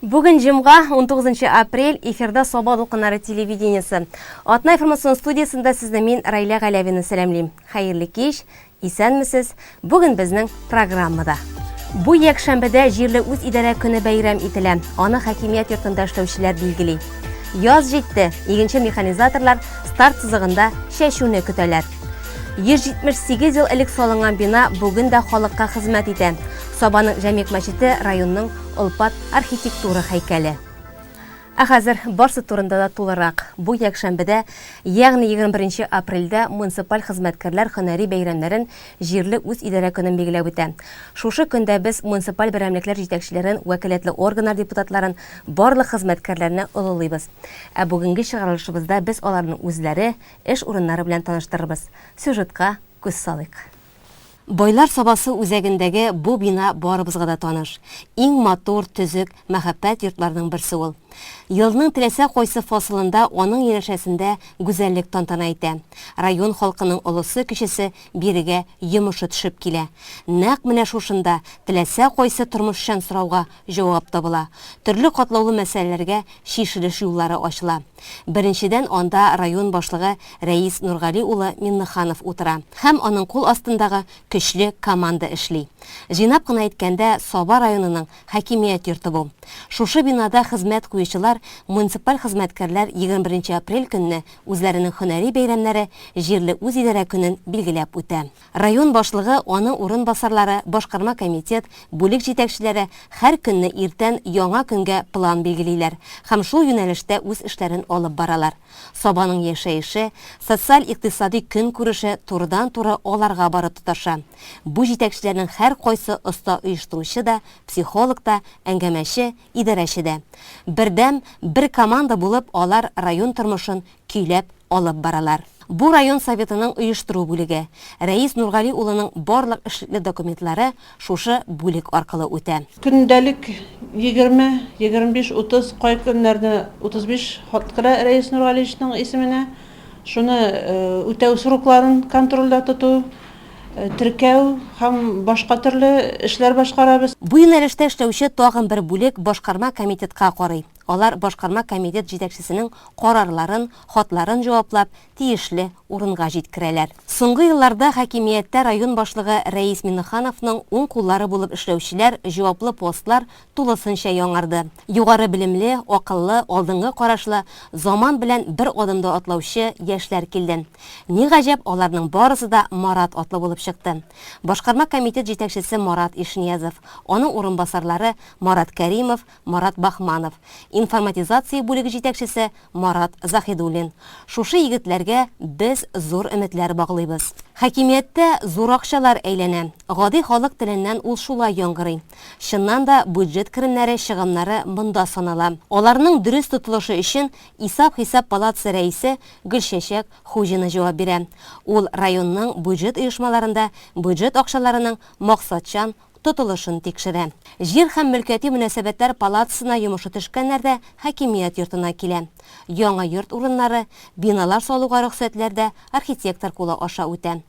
Бүген җомга, 19 апрель, эфирда Саба дулкыннары телевидениесе. Атна информацион студиясендә сезне мин Райлә Галәвина сәламлим. Хәерле кич, исәнмесез. Бүген безнең программада. Бу якшәмбедә җирле үз идарә көне бәйрәм ителә. Аны хакимият йортында эшләүчеләр билгели. Яз җитте. Игенче механизаторлар старт сызыгында чәчүне көтәләр. 178 ел элек салынган бина бүген дә халыкка хезмәт итә. Сабаның Җәмигъ мәчете районның олпат архитектура һәйкәле. Ә хәзер барсы турында да тулырак. Бу якшәмбедә, ягъни 21 апрельдә муниципаль хезмәткәрләр һөнәри бәйрәмнәрен җирле үзидарә көнен билгеләп үтә. Шушы көндә без муниципаль берәмлекләр җитәкчеләрен, вәкаләтле органнар депутатларын, барлык хезмәткәрләрне олылыйбыз. Ә бүгенге чыгарылышыбызда без аларның үзләре, эш урыннары белән таныштырырбыз. Сюжетка күз салыйк. Байлар Сабасы үзәгендәге бу бина барыбызга да таныш. Иң матур, төзек, мәхәббәт йортларының берсе ул. Елның теләсә кайсы фасылында аның янәшәсендә гүзәллек тантана итә. Район халкының олысы-кечесе бирегә йомышы төшеп килә. Нәкъ менә шушында теләсә кайсы тормышчан сорауга җавап табыла, төрле катлаулы мәсьәләләргә чишелеш юллары ачыла. Беренчедән, анда район башлыгы Рәис Нургали улы Миннеханов утыра һәм аның кул астындагы көчле команда эшли. Җыйнап кына әйткәндә, Саба районының хакимият йорты бу. Шушы бинада хезмәт куючылар, муниципаль хезмәткәрләр 21 нче апрель көнне үзләренең һөнәри бәйрәмнәре, җирле үзидарә көнен билгеләп үтә. Район башлыгы, аның урынбасарлары, башкарма комитет, бүлек җитәкчеләре һәр көнне иртән яңа көнгә план билгелиләр һәм шул юнәлештә үз эшләрен алып баралар. Сабаның яшәеше, социаль-икътисади көнкүреше турыдан-туры аларга барып тоташа. Бу җитәкчеләрнең һәркайсы оста оештыручы да, психолог та, әңгәмәче, идарәче дә. Бердәм, бер команда булып алар район тормышын көйләп алып баралар. Бу район Советының оештыру бүлеге. Рәис Нургали улының барлык эшлекле документлары шушы бүлек аркылы үтә. Көндәлек 20, 25, 30, кай көннәрне 35 хат керә Рәис Нургалиевичның исеменә. Шуны үтәү срокларын контрольдә тоту, теркәү һәм башка төрле эшләр башкарабыз. Бу юнәлештә эшләүче тагын бер бүлек башкарма комитетка карый. Алар башкарма комитет җитәкчесенең карарларын, хатларын җаваплап, тиешле урынга җиткерәләр. Соңгы елларда хакимияттә район башлыгы Рәис Миннехановның уң куллары булып эшләүчеләр, җаваплы постлар тулысынча яңарды. Югары белемле, акыллы, алдынгы карашлы, заман белән бер адымда атлаучы яшьләр килде. Ни гаҗәп, аларның барысы да Марат атлы булып чыкты. Башкарма комитет җитәкчесе Марат Ишниязов, аның урынбасарлары Марат Кәримов, Марат Бахманов, информатизация бүлеге җитәкчесе Марат Заһидуллин. Шушы егетләргә без зур өметләр баглыйбыз. Хакимияттә зур акчалар әйләнә. Гади халык теленнән ул шулай яңгырый. Чыннан да, бюджет керемнәре, чыгымнары монда санала. Аларның дөрес тотылышы өчен Исап-хисап палатасы рәисе Гөлчәчәк Хуҗина җавап бирә. Ул районның бюджет оешмаларында бюджет акчаларының максатчан тотылышын тикшерә. Җир һәм мөлкәти мөнәсәбәтләр палатасына йомышы төшкәннәр дә хакимият йортына килә. Яңа йорт урыннары, биналар салуга рөхсәтләр дә архитектор кулы аша үтә.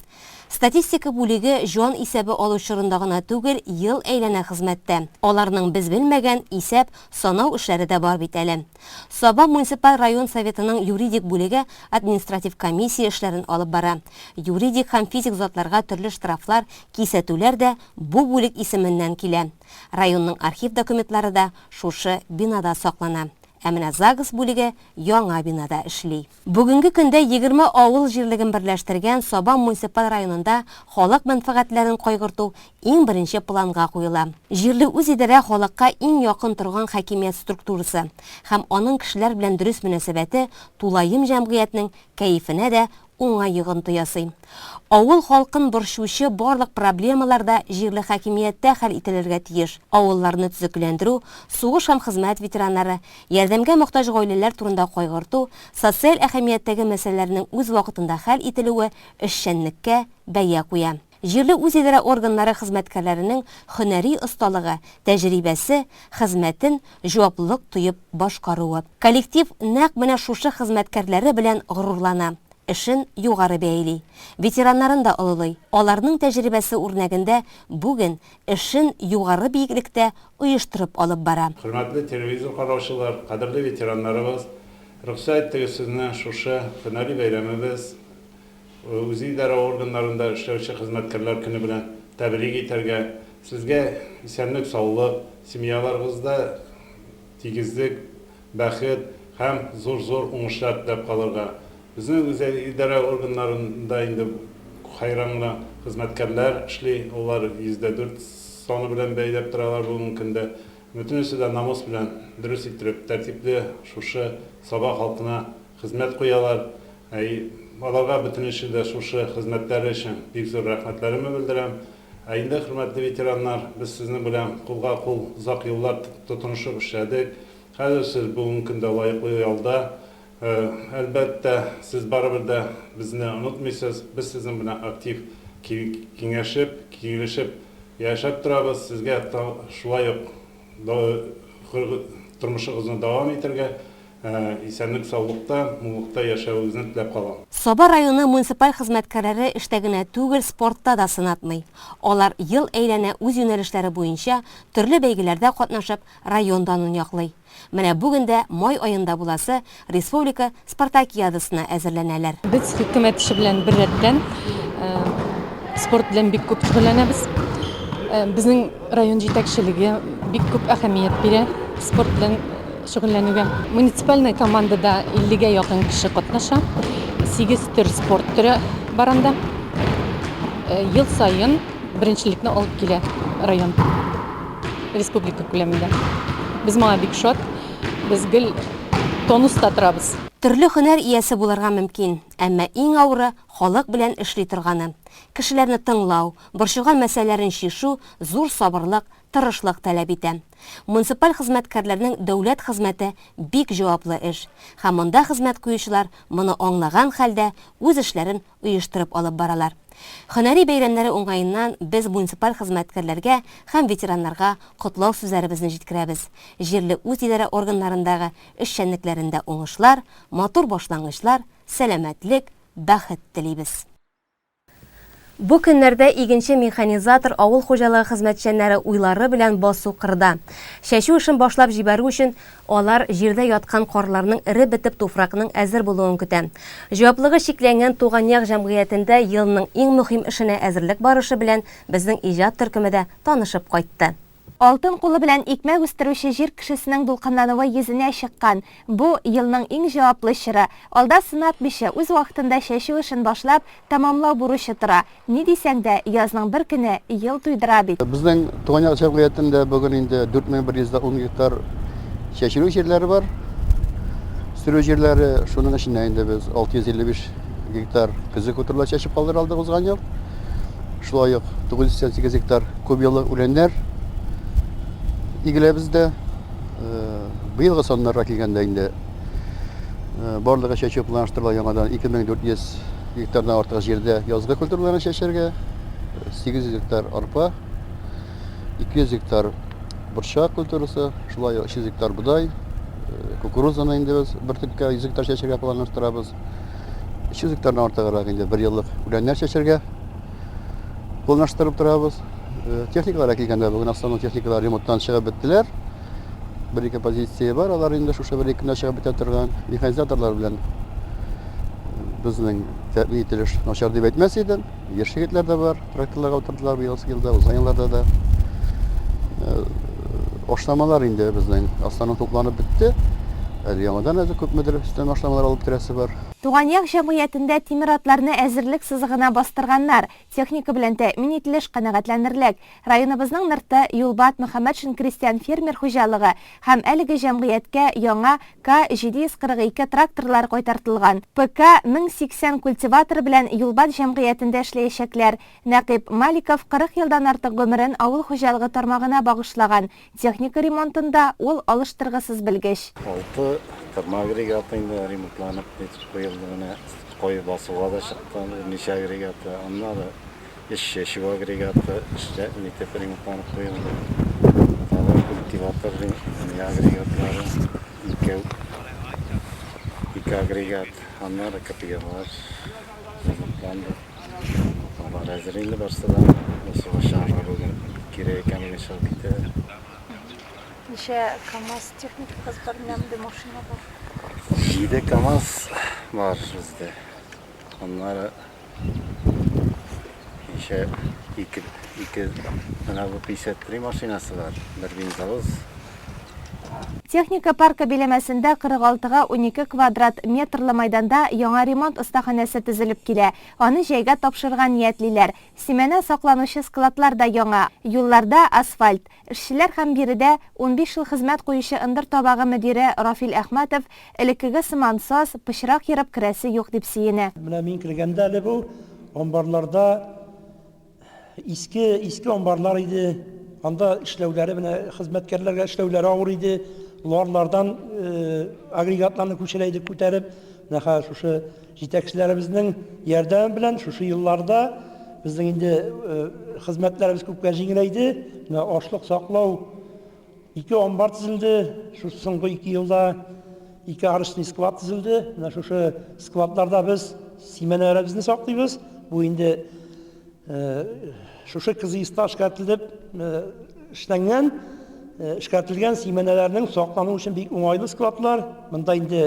Статистика бүлеге җан исәбе алу чорында гына түгел, ел әйләнә хезмәттә. Аларның без белмәгән исәп, санау эшләре дә бар бит әле. Саба муниципаль район Советының юридик бүлеге административ комиссия эшләрен алып бара. Юридик һәм физик затларга төрле штрафлар, Кисәтүләр дә бу бүлек исеменнән килә. Районның архив документлары да шушы бинада саклана. Ә менә загс бүлеге яңа бинада эшли. Бүгенге көндә 20 авыл җирлеген берләштергән Саба муниципаль районында халык мәнфәгатьләрен кайгырту иң беренче планга куела. Җирле үзидарә халыкка иң якын торган хакимият структурасы һәм аның кешеләр белән дөрес мөнәсәбәте тулаем җәмгыятьнең кәефенә дә уңай йогынты ясый. Авыл халкын борчучы барлык проблемалар да җирле хакимияттә хәл ителергә тиеш. Авылларны төзекләндерү, сугыш һәм хезмәт ветераннары, ярдәмгә мохтаҗ гаиләләр турында кайгырту, социаль әһәмияттәге мәсьәләләрнең үз вакытында хәл ителүе эшчәнлеккә бәя куя. Җирле үзидарә органнары хезмәткәрләренең һөнәри осталыгы, тәҗрибәсе, хезмәтен җаваплылык тоеп башкаруы. Коллектив нәкъ менә шушы хезмәткәрләре белән горурлана. Эшен югары бәяли. Ветераннарын да олылый. Аларның тәҗрибәсе үрнәгендә бүген эшен югары биеклектә оештырып алып бара. Хөрмәтле телевизор караучылар, кадерле ветераннарыбыз, рөхсәт итегез сезне шушы һөнәри бәйрәмебез, үзидарә органнарында эшләүче хезмәткәрләр көне белән тәбрик итәргә. Сезгә исәнлек-саулык, семьяларыгызда тигезлек, бәхет һәм зур-зур уңышлар теләп калырга. Безнең үзидарә органнарында инде хәйран гына хезмәткәрләр эшли, алар 104 саны белән бәйләп торалар бүгенге көндә. Бөтенесе дә намус белән, дөрес иттереп, тәртипле шушы Саба халкына хезмәт куялар. Аларга бөтенесе дә шушы хезмәтләре өчен бик зур рәхмәтләремне белдерәм. Ә инде, хөрмәтле ветераннар, без сезнең белән кулга-кул озак еллар тотынышып эшләдек. Хәзер сез бүгенге көндә лаеклы ялда. Әлбәттә, сез барыбер дә безне онытмыйсыз. Без сезнең белән актив киңәшеп, килешеп яшәп торабыз. Сезгә шулай ук тормышыгызны дәвам итәргә, исәнлек-саулыкта, муллыкта яшәвегезне теләп калам. Саба районы муниципаль хезмәткәрләре эштә генә түгел, спортта да сынатмый. Алар ел әйләнә үз юнәлешләре буенча төрле бәйгеләрдә катнашып, район данын яклый. Менә бүген дә май аенда буласы республика спартакиадасына әзерләнәләр. Без хөкүмәт эше белән беррәттән спорт белән бик күп шөгыльләнәбез. Безнең район җитәкчелеге бик күп әһәмият бирә спорт белән шөгыльләнүгә. Муниципальный командада 50-гә якын кеше катнаша. 8 төр спорт төре бар анда. Ел саен беренчелекне алып килә район республика күләмендә. Без моңа бик шат. Без гел тонуста торабыз. Төрле һөнәр иясе булырга мөмкин, әмма иң авыры, халык белән эшли торганы. Кешеләрне тыңлау, борчыган мәсьәләләрен чишү зур сабырлык, тырышлык таләп итә. Муниципаль хезмәткәрләрнең дәүләт хезмәте бик җаваплы эш. Һәм монда хезмәт куючылар моны аңлаган хәлдә үз эшләрен оештырып алып баралар. Һөнәри бәйрәмнәре уңаеннан без муниципаль хезмәткәрләргә һәм ветераннарга котлау сүзләребезне җиткерәбез, җирле үзидарә органнарындагы эшчәнлекләрендә уңышлар, матур башлангычлар, сәламәтлек, бәхет телибез. Бу көннәрдә игенче-механизатор авыл хуҗалыгы хезмәтчәннәре уйлары белән басу-кырда. Чәчү эшен башлап җибәрү өчен Алар җирдә яткан карларның эреп бетеп туфракның әзер булуын көтә. Җаваплыгы чикләнгән Туган як җәмгыятендә елның иң мөһим эшенә әзерлек барышы белән безнең иҗат төркеме дә танышып кайтты. Алтын кулы белән икмәк үстерүче җир кешесенең дулкынлануы йөзенә чыккан. Бу, елның иң җаваплы чоры. Алда сынатмыйча, үз вакытында чәчү эшен башлап, тәмамлау бурычы тора. Ни дисәң дә, язның бер көне ел туйдыра бит. Безнең Туган як җәмгыятендә бүген инде 4110 гектар чәчелү җирләре бар. Сөрү җирләре, шуның эчендә инде без 655 гектар көзге культуралар чәчеп калдыра алдык узган ел. Шулай ук 988 гектар күпьеллык үләннәр игелә бездә. Быелгы саннарга килгәндә инде барлыгы чәчү планлаштырыла яңадан 2400 гектардан артык җирдә язгы культураларны чәчәргә, 800 гектар арпа, 200 гектар борчак культурасы, шулай ук 300 гектар бодай, кукурузаны инде без бөртеккә 100 гектар чәчәргә планлаштырабыз. 300 гектардан артыграк инде бер еллык үләннәр чәчәргә планлаштырып торабыз. Техникаларга килгәндә, бүген основной техникалар ремонттан чыгып беттеләр. Бер-ике позиция бар, алар инде шушы бер-ике көндә чыгып бетә торган. Механизаторлар белән безнең тәэмин ителеш начар дип әйтмәс идем. Яшь егетләр дә бар, тракторларга утырдылар быел елда, узган елларда да. Ашламалар инде безнең основной тупланып бетте. Әле яңадан әле күпмедер өстәмә ашламалар алып керәсе бар. Туган як җәмгыятендә тимер атларны әзерлек сызыгына бастырганнар. Техника белән тәэмин ителеш канәгатьләнерлек. Районыбызның Нырты, Юлбат, Мөхәммәтшин крестьян-фермер хуҗалыгы һәм әлеге җәмгыятькә яңа К 742 тракторлары кайтартылган. ПК 1080 культиваторы белән Юлбат җәмгыятендә эшләячәкләр. Нәкыйп Маликов 40 елдан артык гомерен авыл хуҗалыгы тармагына багышлаган. Техника ремонтында ул алыштыргысыз белгеч. Алты тырма агрегаты инде ремонтланып нитеп куелды менә. Кое басуга да чыкты берничә агрегаты. Аннары Эш чәчү агрегаты эшлә нитеп ремонтланып куелды. Тагын культиватор агрегатлары икәү. Ике агрегат, аннары КПЕлар ремонтланды. Алар әзер инде барсы да. Басуга чыгарга бүген кирәк икән, бүген чыгып китәләр. Ничә КАМАЗ техникагыз бар, менә мондый машина бар? Җиде КАМАЗ бар бездә. Аннары ничә ике, ике менә бу 53 машинасы бар, бер бензовоз. Техника паркы биләмәсендә 46 га 12 квадрат метрлы майданда яңа ремонт остаханәсе төзелеп килә. Аны җәйгә тапшырырга ниятлиләр. Симәнә сакланучы складлар да яңа. Юлларда, асфальт. Эшчеләр һәм биредә 15 ел хезмәт куючы ындыр табагы мөдире Рафил Әхмәтов элеккеге сыман саз, пычрак ерып керәсе юк дип сөенә. Менә мин кергәндә әле бу амбарларда Иске, иске амбарлар иде. Анда эшләүләре менә хезмәткәрләргә эшләүләре авыр иде. Ларлардан э, агрегатларны күчерә идек күтәреп. Менә хәзер шушы җитәкчеләребезнең ярдәме белән шушы елларда безнең инде э, хезмәтләребез күпкә җиңеләйде. Менә ашлык саклау ике амбар төзелде. Шушы соңгы ике елда ике арышный склад төзелде. Менә шушы складларда без симәнәләребезне саклыйбыз. Бу инде Шушы КЗИСта эшкәртелеп эшләнгән, эшкәртелгән симәнәләрнең саклану өчен бик уңайлы складлар. Монда инде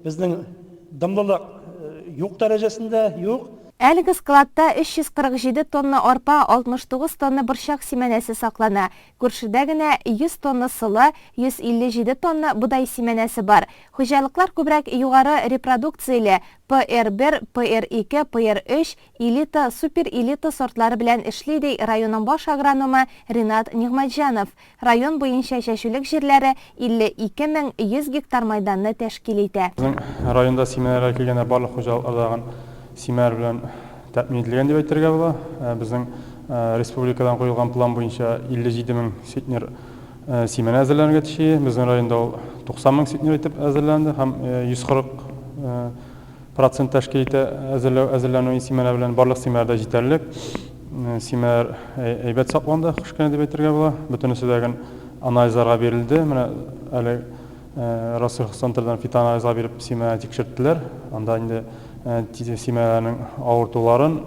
безнең дымлылык юк дәрәҗәсендә, юк. Әлеге складта 347 тонна арпа, 69 тонна борчак симәнәсе саклана. Күршедә генә 100 тонна солы, 157 тонна бодай симәнәсе бар. Хуҗалыклар күбрәк югары репродукцияле ПР-1, ПР-2, ПР-3, Элита, суперэлита сортлары белән эшли, ди районның баш агрономы Ринат Нигъмәтҗанов. Район буенча чәчүлек җирләре 52 100 гектар майданны тәшкил итә. Безнең районда симәнәләр килгәндә барлык хуҗалыклар да симәнәләр белән тәэмин ителгән дип әйтергә була. Безнең республикадан куелган план буенча 57 мең центнер симәнә әзерләнергә тиеш. Безнең районда ул 90 мең центнер итеп әзерләнде һәм 140 Процент тәшкил итә әзерләү, әзерләнү симәнә белән барлык симәләр дә җитәрлек. Симәләр әйбәт сакланды, хуш кенә дип әйтергә була. Бөтенесе дә ген анализларга бирелде. Менә әле Россельхозцентрдан фитоанализга биреп симәнә тикшерттеләр. Анда инде симәнәләрнең авыртуларын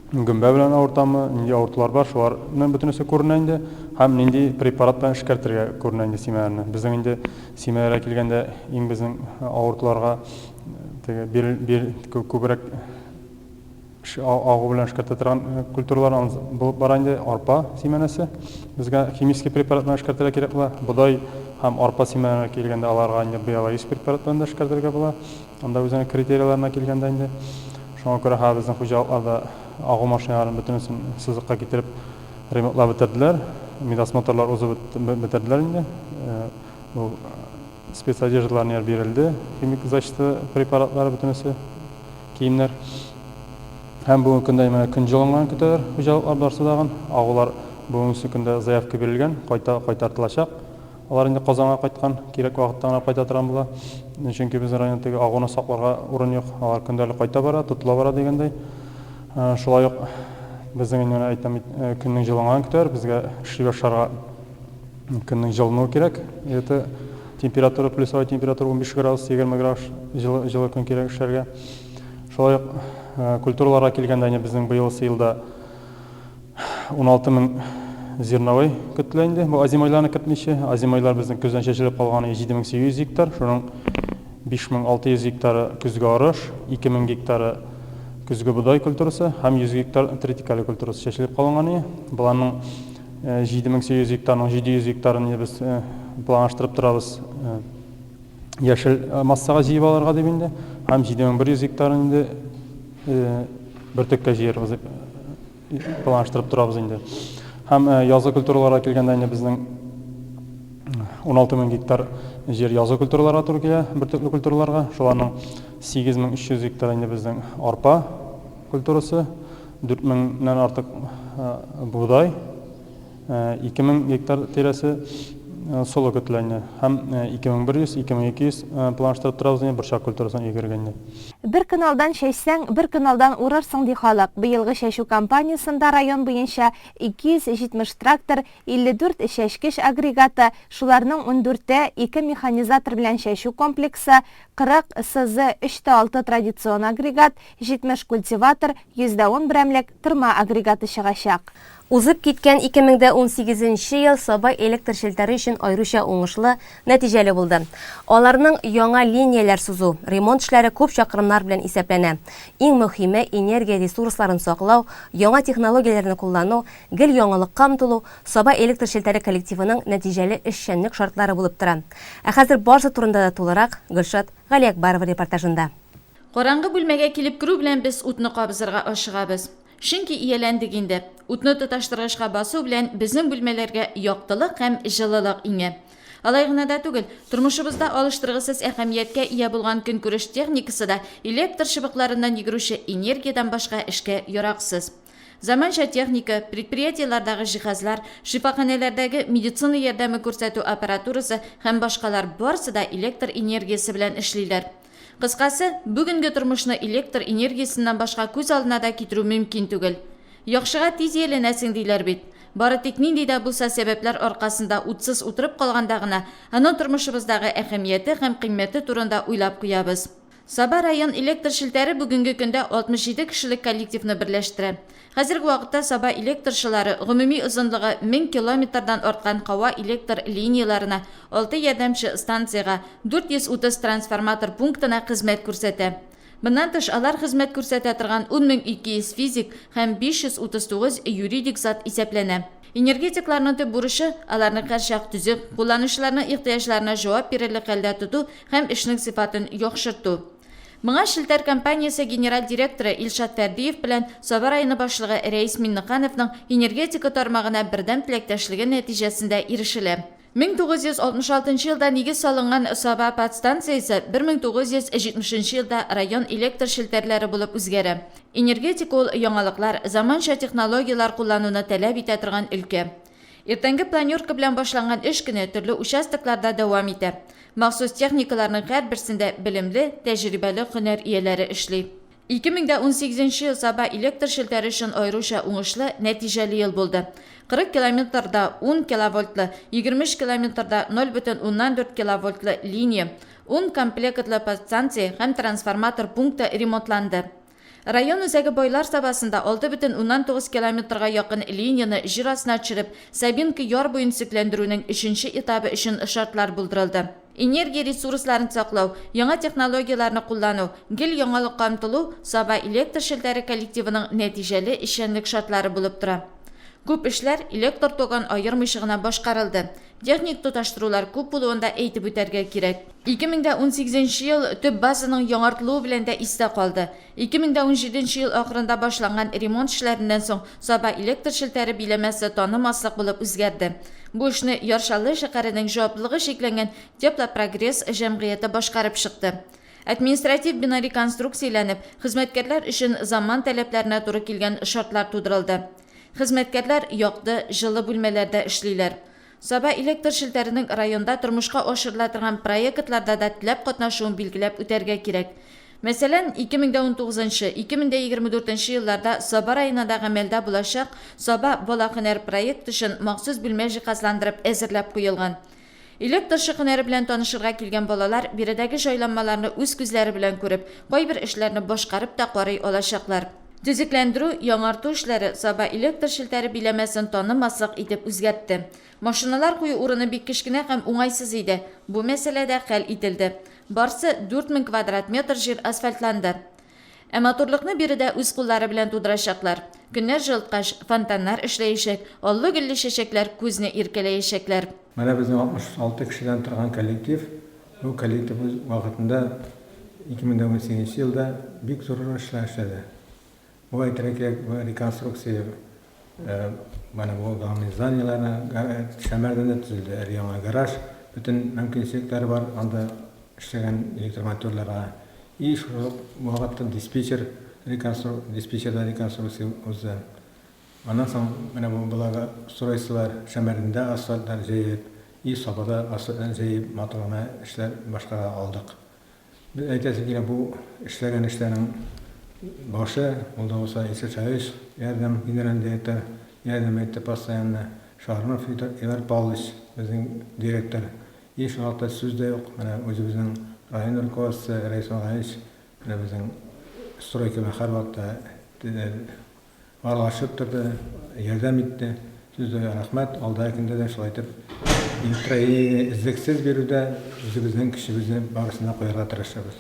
Гөмбә белән авыртамы, нинди авыртулар бар, шуларның бөтенесе күренә инде. Һәм нинди препарат белән эшкәртергә күренә инде симәләрне. Безнең инде симәләргә килгәндә иң безнең авыртуларга теге бир, бир, күбрәк агу белән эшкәртә торган культуралар булып бара инде арпа симәнәсе. Безгә химический препарат белән эшкәртергә кирәк була. Бодай һәм арпа симәнәләренә килгәндә аларга инде биологический препарат белән дә эшкәртергә була. Анда үзенең критерийларына килгәндә инде. Шуңа күрә хәзер безнең хуҗалыкларда агу машиналарын бөтенесен сызыкка китереп ремонтлап бетерделәр. Медосмотрлар узып бетерделәр инде. Бу спецодеждалар ниләр бирелде, химик защита препаратлары бөтенесе, киемнәр. Һәм бүгенге көндә менә көн җылынганын көтәләр хуҗалыклар барсы дагын. Агулар бүгенге көндә заявка бирелгән, кайта кайтартылачак. Алар инде Казанга кайткан, кирәк вакытта гына кайта торган була. Чөнки безнең районда теге агуны сакларга урын юк. Алар көндәлек кайта бара, тотыла бара дигәндәй. Шулай ук безнең инде менә әйтәм бит, көннең җылынганын көтәләр. Безгә эшли башларга көннең җылынуы кирәк. Это температура, плюсовая температура 15 градус, 20 градус җылы, җылы көн кирәк эшләргә. Шулай ук культураларга килгәндә, инде безнең быелгысы елда 16 мең зерновой көтелә инде, бу озимойларны кертмичә. Озимойлар безнең көздән чәчелеп калган 7800 гектар, шуның 5600 гектары көзге арыш, 2000 гектары көзге бодай культурасы һәм 100 гектар тритикале культурасы чәчелеп калынган иде. Боларның 7800 гектарның 700 гектарын без планлаштырып торабыз яшел массага җыеп алырга дип инде һәм 7100 гектарын инде бөртеккә җыярбыз дип планлаштырып торабыз инде. Һәм язгы культураларга килгәндә инде безнең 16 мең гектар җир язгы культураларга туры килә, бөртекле культураларга. Шуларның 8300 гектар инде безнең арпа культурасы, 4000-нән артык бодай, 2000 гектар тирәсе солы көтелә инде. Һәм 2100, 2200 планлаштырып торабыз инде борчак культурасын игергә инде. Бер көн алдан чәчсәң, бер көн алдан урырсың, ди халык. Быелгы чәчү кампаниясендә район буенча 270 трактор, 54 чәчкеч агрегаты, шуларның ундүрте, ике механизатор белән чәчү комплексы, 40 СЗ өч тә алты традицион агрегат, 70 культиватор, 110 берәмлек тырма агрегаты чыгачак. Узып киткән 2018 нче ел Саба электр челтәре өчен аеруча уңышлы, нәтиҗәле булды. Аларның яңа линияләр сузу, ремонт эшләре күп чакрымнар белән исәпләнә. Иң мөһиме, энергия ресурсларын саклау, яңа технологияләрне куллану, гел яңалыкка омтылу Саба электр челтәре коллективының нәтиҗәле эшчәнлек шартлары булып тора. Ә хәзер барысы турында да тулырак Гөлшат Галиәкбарова репортажында. Караңгы бүлмәгә килеп керү белән без утны кабызырга ашыгабыз. Чөнки ияләндек инде. Утны тоташтыргычка басу белән безнең бүлмәләргә яктылык һәм җылылык иңә. Алай гына да түгел, тормышыбызда алыштыргысыз әһәмияткә ия булган көнкүреш техникасы да электр чыбыкларыннан йөгерүче энергиядән башка эшкә яраксыз. Заманча техника, предприятиеләрдәге җиһазлар, шифаханәләрдәге медицина ярдәме күрсәтү аппаратурасы һәм башкалар барысы да электр энергиясе белән эшлиләр. Кыскасы, бүгенге тормышны электр энергиясеннән башка күз алдына да китерү мөмкин түгел. Яхшыга тиз ияләнәсең, диләр бит. Бары тик нинди дә булса сәбәпләр аркасында утсыз утырып калганда гына аның тормышыбыздагы әһәмияте һәм кыйммәте турында уйлап куябыз. Саба район электр челтәре бүгенге көндә 67 кешелек коллективны берләштерә. Хәзерге вакытта Саба электрчылары гомуми озынлыгы 1000 километрдан арткан кава электр линияләренә, алты ярдәмче станциягә, 430 трансформатор пунктына хезмәт күрсәтә. Моннан тыш, алар хезмәт күрсәтә торган 10200 физик һәм 539 юридик зат исәпләнә. Энергетикларның төп бурычы, аларны һәрчак төзек, кулланучыларның ихтыяҗларына җавап бирерлек хәлдә тоту һәм эшнең сыйфатын яхшырту. Моңа Челтәр компаниясе генераль директоры Илшат Фәрдиев белән Саба районы башлыгы Рәис Миңнехановның энергетика тармагына бердәм теләктәшлеге нәтиҗәсендә ирешелә. 1966 елда нигез салынган Саба подстанциясе 1970 нче елда район электр челтәрләре булып үзгәрә. Энергетика ул яңалыклар, заманча технологияләр куллануны таләп итә торган өлкә. Иртәнге планерка белән башланган эш көне төрле участокларда дәвам итә. Махсус техникаларның һәрберсендә белемле, тәҗрибәле һөнәр ияләре эшли. 2018 нче ел Саба электр челтәре өчен аеруча уңышлы, нәтиҗәле ел булды. 40 километрда 10 киловольтлы, 23 километрда 0,4 киловольтлы линия, 10 комплектлы подстанция һәм трансформатор пункты ремонтланды. Район үзәге Байлар Сабасында 6,9 километрга якын линияне җир астына төшереп, Сабинка яр буен төзекләндерүнең өченче этабы өчен шартлар булдырылды. Энергия ресурсларын саклау, яңа технологияләрне куллану, гел яңалыкка омтылу Саба электр челтәре коллективының нәтиҗәле эшчәнлек шартлары булып тора. Күп эшләр электр тогын аермыйча гына башкарылды. Техник тоташтырулар күп булуын да әйтеп үтәргә кирәк. 2018 нче ел төп базаның яңартылуы белән дә истә калды. 2017 нче ел ахырында башланган ремонт эшләреннән соң Саба электр челтәре биләмәсе танымаслык булып үзгәрде. Бу эшне Яр Чаллы шәһәренең җаваплылыгы чикләнгән Теплопрогресс җәмгыяте башкарып чыкты. Административ бина реконструкцияләнеп, хезмәткәрләр өчен заман таләпләренә туры килгән шартлар тудырылды. Хезмәткәрләр якты, җылы бүлмәләрдә эшлиләр. Саба электр челтәренең районда тормышка ашырыла торган проектларда да теләп катнашуын билгеләп үтәргә кирәк. Мәсәлән, 2019 нчы, 2024 нче елларда Саба районында гамәлдә булачак Саба бала һөнәр проекты өчен махсус бүлмә җиһазландырып әзерләп куелган. Электрчы һөнәре белән танышырга килгән балалар биредәге җайланмаларны үз күзләре белән күреп, кайбер эшләрне башкарып та карый алачаклар. Төзекләндерү, яңарту эшләре Саба электр челтәре биләмәсен танымаслык итеп үзгәртте. Машиналар кую урыны бик кечкенә һәм уңайсыз иде, бу мәсьәлә дә хәл ителде. Барсы 4000 квадрат метр җир асфальтланды. Ә матурлыкны биредә үз куллары белән тудырачаклар. Көннәр җылыткач, фонтаннар эшләячәк, аллы-гөлле чәчәкләр күзне иркәләячәкләр. Менә безнең 66 кешедән торган коллектив, бу коллектив үз вакытында 2018 нче елда бик зур эшләр эшләде. Бу әйтергә кирәк, бу реконструкция менә бу главный зданиеләрне Шәмәрдәндә төзелде, әле яңа гараж, бөтен мөмкинчелекләре бар анда эшләгән электромонтерларга. И шул ук вакытта диспетчер реконстру диспетчерда реконструкция узды. Аннан соң менә бу благоустройстволар Шәмәрдәндә асфальтлар җәелеп. И Сабада асфальтларны җәеп, матур гына эшләр башкара алдык. Без әйтәсе килә, бу эшләгән эшләрнең башы, ул да булса Илшат Шаевич ярдәм, генеральный директор ярдәм итте постоянно, Шарнов Ивар Павлович, безнең директор. И шул хакта сүз дә юк, менә үзебезнең район руководствосы Рәис Нургалиевич менә безнең стройка белән һәрвакытта Аралашып торды, ярдәм итте. Сүз дә рәхмәт. Алдагы көндә дә шулай итеп электроэнергияне өзлексез бирүдә үзебезнең көчебезне барысын да куярга тырышырбыз.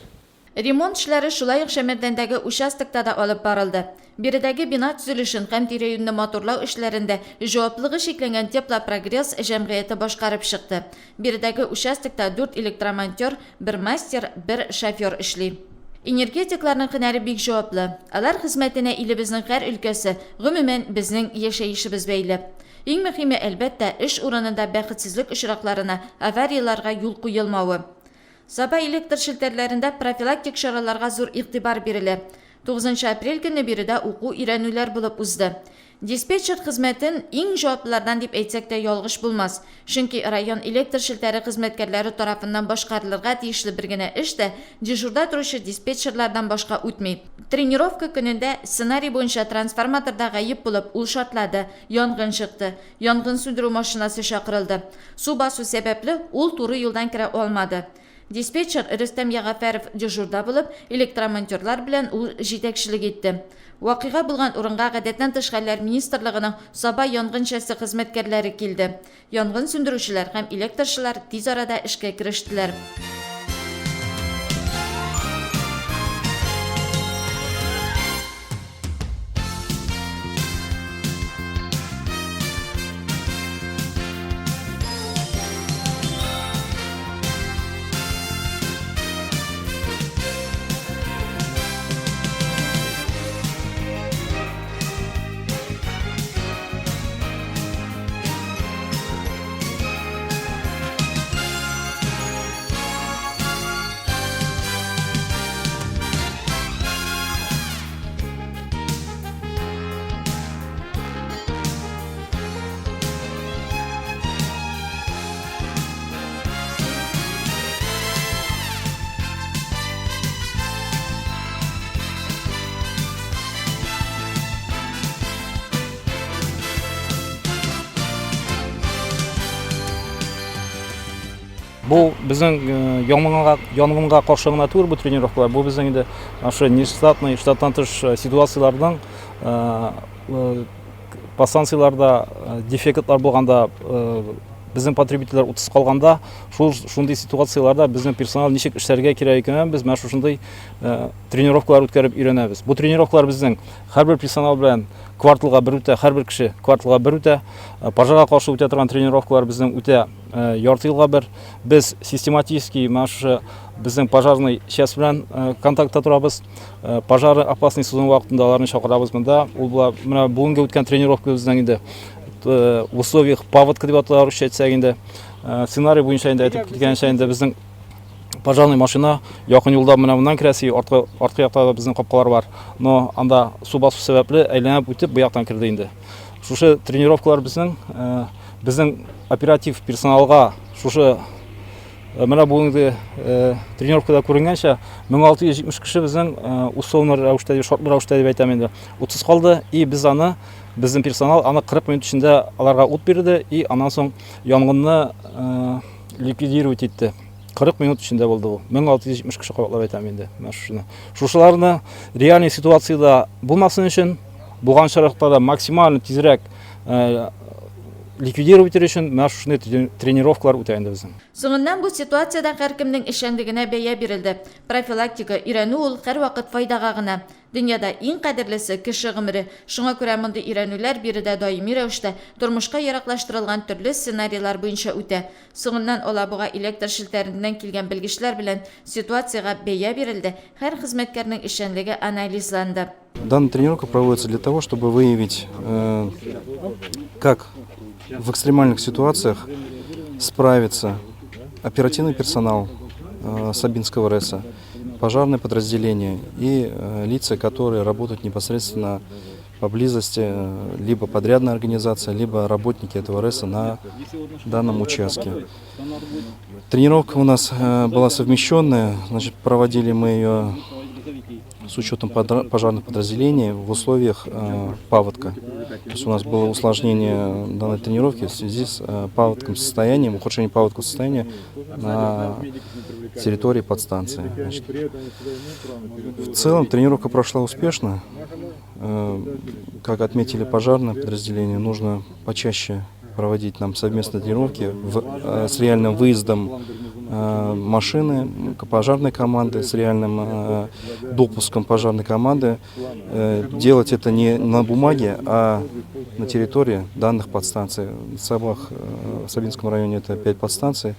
Ремонт эшләре шулай ук Шәмәрдәндәге участокта да алып барылды. Биредәге бина төзелешен һәм тирә-юньне матурлау эшләрен дә җаваплылыгы чикләнгән Теплопрогресс җәмгыяте башкарып чыкты. Биредәге участокта дүрт электромонтер, бер мастер, бер шофер эшли. Энергетикларның һөнәре бик җаваплы. Алар хезмәтенә илебезнең һәр өлкәсе, гомумән, безнең яшәешебез бәйле. Иң мөһиме, әлбәттә, эш урынында бәхетсезлек очракларына, аварияләргә юл куелмавы. Саба электр челтәрләрендә профилактик чараларга зур игътибар бирелә. Тугызынчы апрель көнне биредә уку-өйрәнүләр булып узды. Диспетчер хезмәтен иң җаваплылардан дип әйтсәк тә ялгыш булмас. Чөнки район электр челтәре хезмәткәрләре тарафыннан башкарылырга тиешле бер генә эш тә дежурда торучы диспетчерлардан башка үтми. Тренировка көнендә сценарий буенча трансформаторда гаеп булып, ул шартлады, янгын чыкты. Янгын сүндерү машинасы чакырылды. Су басу сәбәпле, ул туры юлдан керә алмады. Диспетчер Рөстәм Ягафәров дежурда булып, электромонтерлар белән ул җитәкчелек итте. Вакыйга булган урынга Гадәттән тыш хәлләр министрлыгының Саба янгын часте хезмәткәрләре килде. Янгын сүндерүчеләр һәм электрчылар тиз арада эшкә керештеләр. Бу безнең янгынга, янгынга каршы гына түгел бу тренировкалар, бу безнең инде шушы нештатный, штаттан тыш ситуацияләрнең по станцияләрдә дефектлар булганда, безнең потребительләр утсыз калганда, шул шундый ситуацияләрдә безнең персонал ничек эшләргә кирәк икәнен без менә шушындый тренировкалар үткәреп өйрәнәбез. Бу тренировкалар безнең һәрбер персонал белән кварталга бер үтә, һәрбер кеше кварталга бер үтә. Пожарга каршы үтә торган тренировкалар безнең үтә ярты елга бер. Без систематически менә шушы безнең пожарный часть белән контактта торабыз. Пожары опасный сезон вакытында аларны чакырабыз монда. Ул була менә бүгенге үткән тренировка безнең инде в условиях паводка дип атала русча әйтсәк инде. Сценарий буенча инде әйтеп киткәнчә инде безнең пожарный машина якын юлда менә моннан керәсе, арткы арткы якта да безнең капкалар бар. Но анда су басу сәбәпле әйләнеп үтеп бу яктан керде инде. Шушы тренировкалар безнең безнең оператив персоналга шушы менә бүгенге тренировкада күренгәнчә 1670 кеше безнең условно рәвештә, шартлы рәвештә дип әйтәм инде, утсыз калды. И без аны, безнең персонал аны 40 минут эчендә аларга ут бирде и аннан соң янгынны ликвидировать итте. 40 минут эчендә булды бу. 1670 кеше кабатлап әйтәм инде менә шушыны. Шушыларны реальный ситуациядә булмасын өчен, булган очракта да максимально тизрәк ликвидировать итәр өчен менә шушындый тренировкалар үтә инде безнең. Соңыннан бу ситуациядә һәркемнең эшчәнлегенә бәя бирелде. Профилактика, өйрәнү ул һәрвакыт файдага гына. Дөньяда иң кадерлесе, кеше гомере. Шуңа күрә мондый өйрәнүләр биредә даими рәвештә, тормышка яраклаштырылган төрле сценарийлар буенча үтә. Соңыннан Алабуга электр челтәреннән килгән белгечләр белән ситуациягә бәя бирелде, һәр хезмәткәрнең эшчәнлеге анализланды. Данная тренировка проводится для того, чтобы выявить, как в экстремальных ситуациях справится оперативный персонал Сабинского РЭСа, пожарное подразделение и лица, которые работают непосредственно поблизости э, либо подрядная организация, либо работники этого РЭСа на данном участке. Тренировка у нас э, была совмещенная, значит, проводили мы ее с учетом пожарных подразделений в условиях э, паводка. То есть у нас было усложнение данной тренировки в связи с э, паводком состоянием, ухудшением паводкового состояния на территории подстанции. Значит, в целом тренировка прошла успешно. Э, как отметили пожарные подразделения, нужно почаще проводить нам совместные тренировки в, э, с реальным выездом э, машины, пожарной команды, с реальным э, допуском пожарной команды. Делать это не на бумаге, а на территории данных подстанций. В Сабах, в Сабинском районе это 5 подстанций.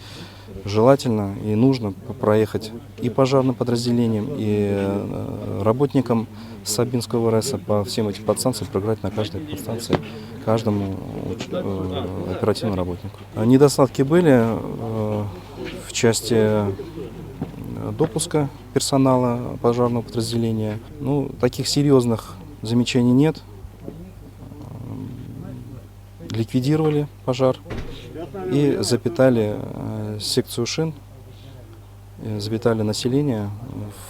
Желательно и нужно проехать и пожарным подразделениям, и работникам Сабинского РЭСа по всем этим подстанциям, проиграть на каждой подстанции каждому э, оперативному работнику. Недостатки были э, в части э, допуска персонала пожарного подразделения. Ну, таких серьезных замечаний нет. Ликвидировали пожар и запитали секцию шин, запитали население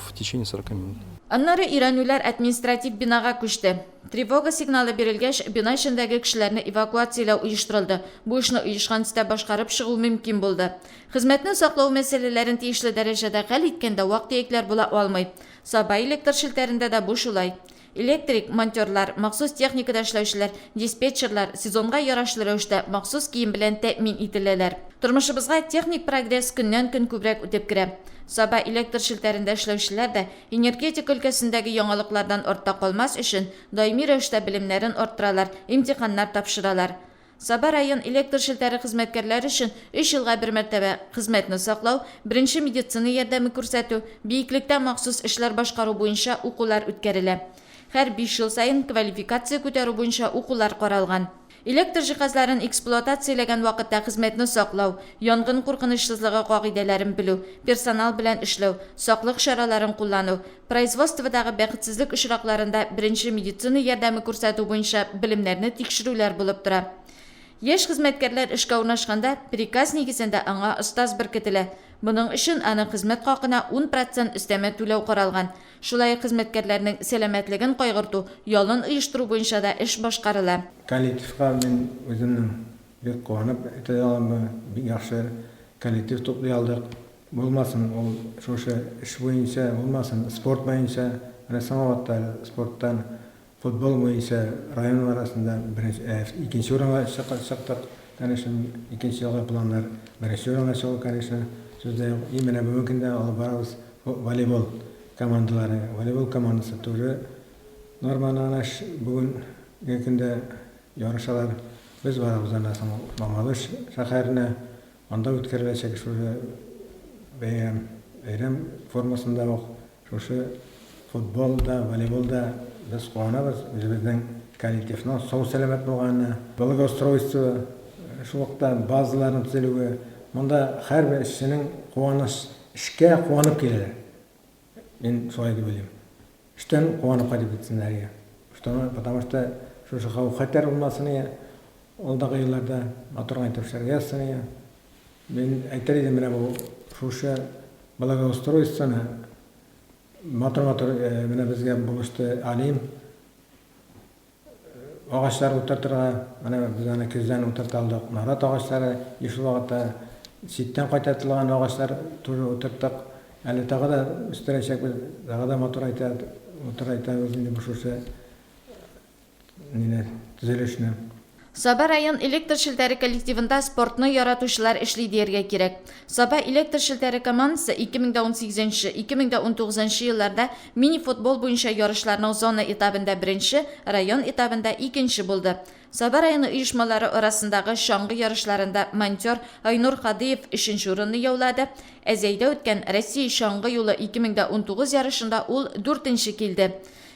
в течение 40 минут. Аннары өйрәнүләр административ бинага күчте. Тревога сигналы бирелгәч, бина эчендәге кешеләрне эвакуацияләү оештырылды. Бу эшне оешкан төстә башкарып чыгу мөмкин булды. Хезмәтне саклау мәсьәләләрен тиешле дәрәҗәдә хәл иткәндә вак-төякләр була алмый. Саба электр челтәрендә дә бу шулай. Электрик, монтерлар, махсус техникада эшләүчеләр, диспетчерлар сезонга ярашлы рәвештә махсус кием белән тәэмин ителәләр. Тормышыбызга техник прогресс көннән-көн күбрәк үтеп керә. Саба электр челтәрендә эшләүчеләр дә энергетика өлкәсендәге яңалыклардан артта калмас өчен даими рәвештә белемнәрен арттыралар, имтиханнар тапшыралар. Саба район электр челтәре хезмәткәрләре өчен өч елга бер мәртәбә хезмәтне саклау, беренче медицина ярдәме күрсәтү, биеклектә махсус эшләр башкару буенча укулар үткәрелә. Һәр биш ел саен квалификация күтәрү буенча укулар каралган. Электр җиһазларын эксплуатацияләгән вакытта хезмәтне саклау, янгын куркынычсызлыгы кагыйдәләрен белү, персонал белән эшләү, саклык чараларын куллану, производстводагы бәхетсезлек очракларында беренче медицина ярдәме күрсәтү буенча белемнәрне тикшерүләр булып тора. Яшь хезмәткәрләр эшкә урнашканда, приказ нигезендә аңа остаз беркетелә. Моның өчен аның хезмәт хакына ун процент өстәмә түләү каралган. Шулай ук хезмәткәрләрнең сәламәтлеген кайгырту, ялын оештыру буенча да эш башкарыла. Коллективка мин үземнең бик куанып әйтә алам, бик яхшы коллектив туплый алдык. Булмасын ул шушы эш буенча, булмасын спорт буенча. Менә соңгы вакытта әле спорттан футбол буенча район арасында беренче, ә, икенче урынга чыктык, конечно, икенче елга планнар беренче урынга чыгу, конечно, сүз дә юк. И менә бүгенге көндә алып барабыз волейбол командалары. Волейбол командасы тоже норманы гына бүгенге көндә ярышалар. Без барабыз аннан соң Мамадыш шәһәренә. Анда үткәреләчәк шушы бәйрәм, бәйрәм формасында ук шушы футбол да, волейбол да без куанабыз, үзебезнең коллективның сау-сәламәт булганына. Благоустройство, шул вакытта базаларның төзелүе, монда һәрбер эшченең куаныч, эшкә куанып киләләр. Мин шулай дип уйлыйм. Эштән куанып кайтып китсеннәр иде. Что, потому что шушы хәвеф-хәтәр булмасын иде. Алдагы елларда матур гына итеп эшләргә язсын иде. Мин әйтер идем, менә бу шушы благоустройствоны матур-матур менә безгә булышты Алим. Агачлар утыртырга, менә без аны көздән утырта алдык. Нарат агачлары, и шул вакытта читтән кайтартылган агачлар тоже утырттык. Әле тагы да үстерәчәкбез, тагы да матурайта, матурайтабыз инде бу шушы мине, төзелешне. Саба район электр челтәре коллективында спортны яратучылар эшли дияргә кирәк. Саба электр челтәре командасы 2018 2019 елларда мини-футбол буенча ярышларның зона этабында беренче, район этабында икенче булды. Саба районы оешмалары арасындагы чаңгы ярышларында монтер Айнур Һадиев өченче урынны яулады. Ә Зәйдә үткән Россия чаңгы юлы 2019 ярышында ул дүртенче килде.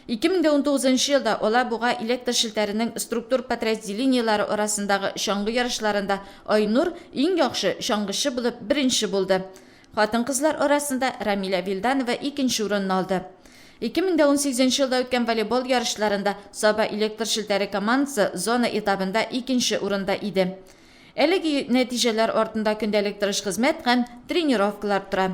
2019 нчы елда Алабуга электр челтәренең структур подразделениеләре арасындагы чаңгы ярышларында Айнур иң яхшы чаңгычы булып беренче булды. Хатын-кызлар арасында Рамилә Вилданова икенче урынны алды. 2018 нче елда үткән волейбол ярышларында Саба электр челтәре командасы зона этабында икенче урында иде. Әлеге нәтиҗәләр артында көндәлек тырыш хезмәт һәм тренировкалар тора.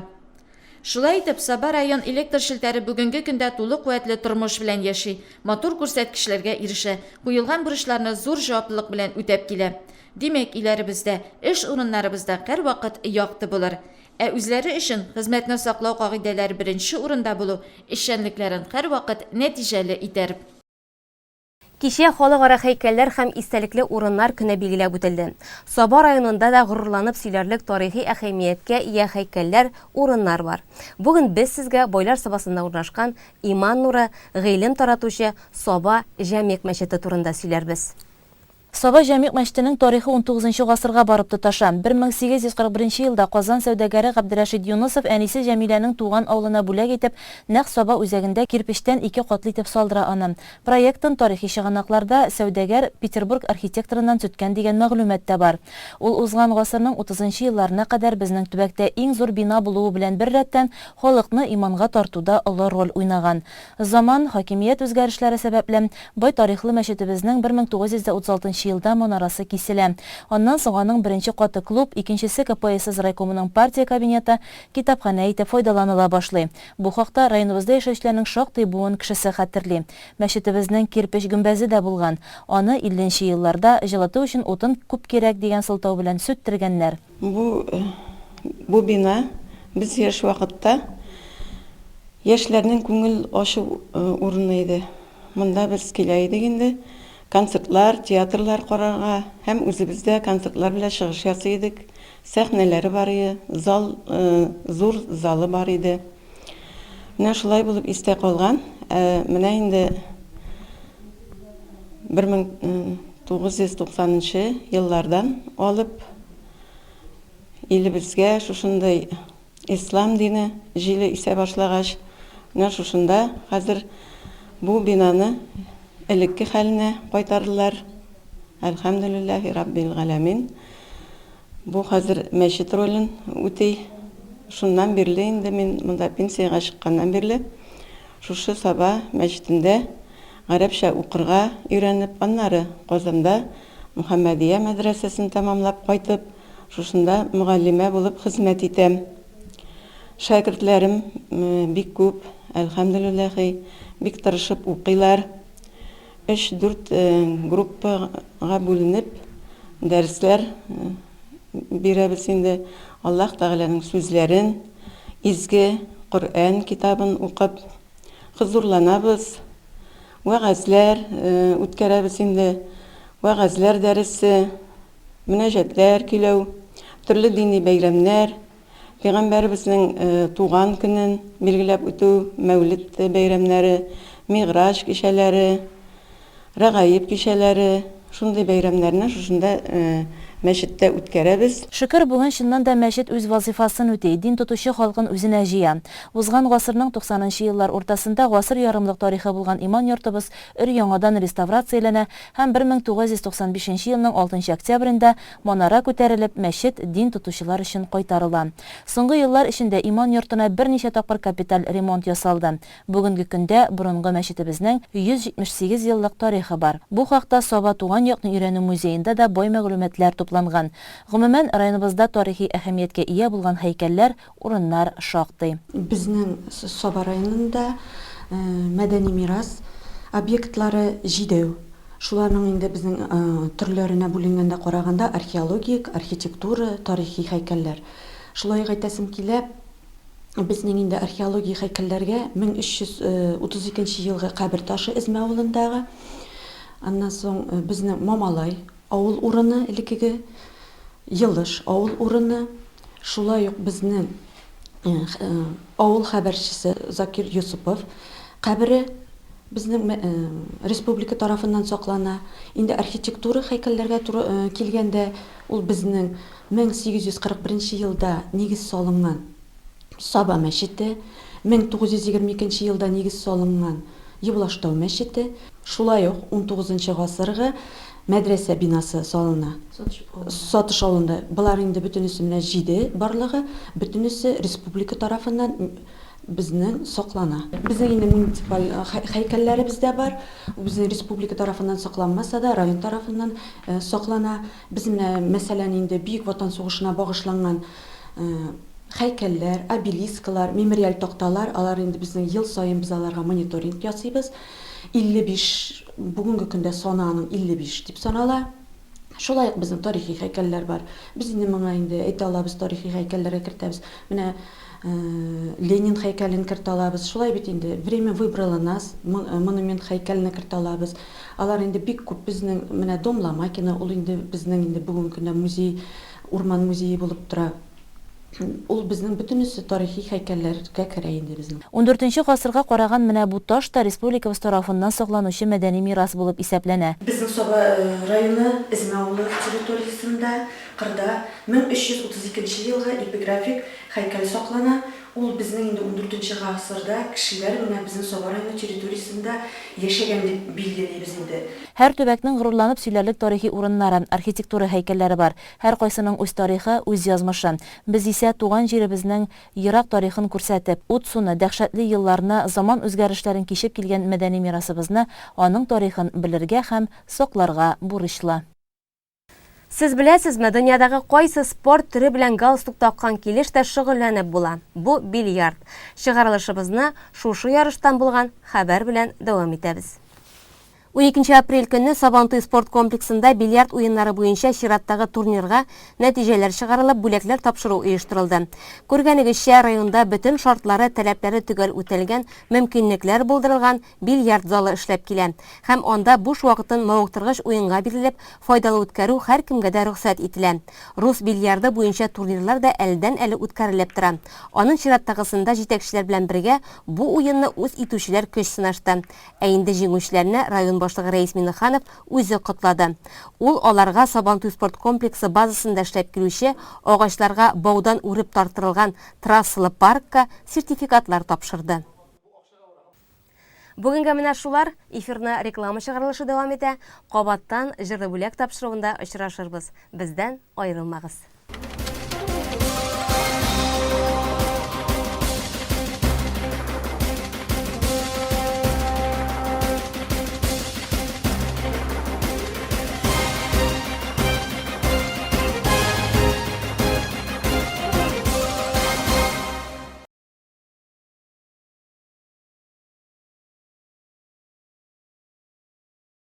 Шулай итеп, Саба район электр челтәре бүгенге көндә тулы куәтле тормыш белән яши, матур күрсәткечләргә ирешә, куелган бурычларны зур җаваплылык белән үтәп килә. Димәк, өйләребездә, эш урыннарыбызда һәрвакыт якты булыр. Ә үзләре өчен хезмәтне саклау кагыйдәләре беренче урында булу эшчәнлекләрен һәрвакыт нәтиҗәле итәр. Кичә Халыкара һәйкәлләр һәм истәлекле урыннар көне билгеләп үтелде. Саба районында да горурланып сөйләрлек тарихи әһәмияткә ия һәйкәлләр, урыннар бар. Бүген без сезгә Байлар Сабасында урнашкан Иман нуры, гыйлем таратучы Саба Җәмигъ мәчете турында сөйләрбез. Саба Җәмигъ мәчетенең тарихы унтугызынчы гасырга барып тоташа. 1841 елда Казан сәүдәгәре Габдерәшит Юнысов әнисе Җәмиләнең туган авылына бүләк итеп, нәкъ Саба үзәгендә кирпечтән ике катлы итеп салдыра аны. Проектын тарихи чыганакларда сәүдәгәр Петербург архитекторыннан төткән дигән мәгълүмат та бар. Ул узган гасырның утызынчы елларына кадәр безнең төбәктә иң зур бина булуы белән беррәттән, халыкны иманга тартуда олы роль уйнаган. Заман, хакимият үзгәрешләре сәбәпле, бай тарихлы мәчетебезнең 1936 нчы елда манарасы киселә. Аннан соң аның беренче каты клуб, икенчесе КПСС райкомының партия кабинеты, китапханә итеп файдаланыла башлый. Бу хакта районыбызда яшәүчеләрнең шактый буын кешесе хәтерли. Мәчетебезнең кирпеч гөмбәзе дә булган. Аны 50 нче елларда, җылыту өчен утын күп кирәк дигән сылтау белән сүттергәннәр. Бу бу бина без яшь вакытта яшьләрнең күңел ачу урыны иде. Монда без килә идек инде концертлар, театрлар карарга һәм үзебез дә концертлар белән чыгыш ясый идек. Сәхнәләре бар ие, зал, зур залы бар иде. Менә шулай булып истә калган. Ә менә инде 1990 нчы еллардан алып илебезгә шушындый ислам дине җиле исә башлагач, менә шушында хәзер бу бинаны элекке хәленә кайтардылар. Әлхәмдүлилләһи раббил галәмин. Бу хәзер мәчет ролен үти. Шуннан бирле инде мин монда пенсиягә чыкканнан бирле шушы Саба мәчетендә гарәпчә укырга өйрәнеп, аннары Казанда Мөхәммәдия мәдрәсәсен тәмамлап кайтып, шушында мөгаллимә булып хезмәт итәм. Шәкертләрем бик күп, әлхәмделүлләхи, бик тырышып укыйлар. Өч-дүрт группага бүленеп дәресләр бирәбез инде. Аллаһ Тәгаләнең сүзләрен, изге Коръән китабын укып, хозурланабыз. Вәгазьләр үткәрәбез инде. Вәгазьләр дәресе, мөнәҗәтләр көйләү, төрле дини бәйрәмнәр, Пәйгамбәребезнең туган көнен билгеләп үтү, Мәүлид бәйрәмнәре, Мигъраҗ кичәләре, Рәгаиб кичәләре, шундый бәйрәмнәрне шушында мәчеттә үткәрәбез. Шөкер, бүген чыннан да мәчет үз вазыйфасын үти, дин тотучы халкын үзенә җыя. Узган гасырның туксанынчы еллар уртасында гасыр ярымлык тарихы булган иман йортыбыз өр-яңадан реставрацияләнә һәм 1995 нче елның алтынчы октябрендә манара күтәрелеп, мәчет дин тотучылар өчен кайтарыла. Соңгы еллар эчендә иман йортына берничә тапкыр капиталь ремонт ясалды. Бүгенге көндә борынгы мәчетебезнең 178 еллык тарихы бар. Бу хакта Саба туган якны өйрәнү музеенда да бай мәгълүматлар тупланган. Гомумән, районыбызда тарихи әһәмияткә ия булган һәйкәлләр, урыннар шактый. Безнең Саба районында мәдәни мирас объектлары җидәү. Шуларның инде безнең төрләренә бүленгәндә караганда археологик, архитектура, тарихи һәйкәлләр. Шулай ук әйтәсем килә, безнең инде археологик һәйкәлләргә 1332 нче елгы кабер ташы Эзмә авылындагы, аннан соң безнең Мамалай авыл урыны, элеккеге Елыш авыл урыны, шулай ук безнең авыл хәбәрчесе Закир Йосыпов кабере безнең республика тарафыннан саклана. Инде архитектура һәйкәлләргә туры килгәндә, ул безнең 1841 елда нигез салынган Саба мәчете, 1922 елда нигез салынган Евлаштау мәчете, шулай ук унтугызынчы гасыргы мәдрәсә бинасы салына Сатыш авылында. Болар инде бөтенесе менә җиде барлыгы, бөтенесе республика тарафыннан. безнең саклана. Безнең инде муниципаль һәйкәлләребез дә бар. Ул безнең республика тарафыннан сакланмаса да, район тарафыннан саклана. Без менә, мәсәлән, инде Бөек Ватан сугышына багышланган һәйкәлләр, обелисклар, мемориаль такталар, алар инде безнең ел саен без аларга мониторинг ясыйбыз. 55, бүгенге көндә саны аның 55 дип санала. Шулай ук безнең тарихи һәйкәлләр бар. Без инде моңа инде әйтә алабыз, тарихи һәйкәлләргә кертәбез. Менә Ленин һәйкәлен кертә алабыз. Шулай бит инде Время выбрало нас монумент һәйкәлне кертә алабыз. Алар инде бик күп безнең менә Дом Ломакина, ул инде безнең инде бүгенге көндә музей, урман музее булып тора. Ул безнең бөтенесе тарихи һәйкәлләргә керә инде безнең. Ундүртенче гасырга караган менә бу таш та республикабыз тарафыннан сакланучы мәдәни мирас булып исәпләнә. Безнең Саба районы Эзмә авылы территориясендә, кырда, 1332 нче елгы эпиграфик һәйкәл саклана. Ул безнең инде ундүртенче гасырда кешеләр менә безнең Саба районы территориясендә яшәгән дип билгелибез инде. Һәр төбәкнең горурланып сөйләрлек тарихи урыннары, архитектура һәйкәлләре бар. Һәркайсының үз тарихы, үз язмышы. Без исә туган җиребезнең ерак тарихын күрсәтеп, ут-суны, дәһшәтле елларны, заман үзгәрешләрен кичеп килгән мәдәни мирасыбызны, аның тарихын белергә һәм сакларга бурычлы. Сез беләсезме, дөньядагы кайсы спорт төре белән галстук таккан килеш тә шөгыльләнеп була? Бу, бильярд. Чыгарылышыбызны шушы ярыштан булган хәбәр белән дәвам итәбез. Уникенче апрель көнне Сабантуй спорт комплексында бильярд уеннары буенча чираттагы турнирга нәтиҗәләр чыгарылып, бүләкләр тапшыру оештырылды. Күргәнегезчә, районда бөтен шартлары, таләпләре төгәл үтәлгән, мөмкинлекләр булдырылган бильярд залы эшләп килә. Һәм анда буш вакытын мавыктыргыч уенга бирелеп, файдалы үткәрү һәркемгә дә рөхсәт ителә. Рус бильярды буенча турнирлар да әледән-әле үткәрелеп тора. Аның чираттагысында җитәкчеләр белән бергә бу уенны үз итүчеләр көч сынашты. Ә инде җиңүчеләрне район башлыгы Рәис Миңнеханов үзе котлады. Ул аларга Сабантуй спорт комплексы базасында эшләп килүче агачларга баудан үреп тарттырылган трассалы паркка сертификатлар тапшырды. Бүгенгә менә шулар. Эфирны реклама чыгарылышы дәвам итә. Кабаттан Җырлы бүләк тапшыруында очрашырбыз. Бездән аерылмагыз.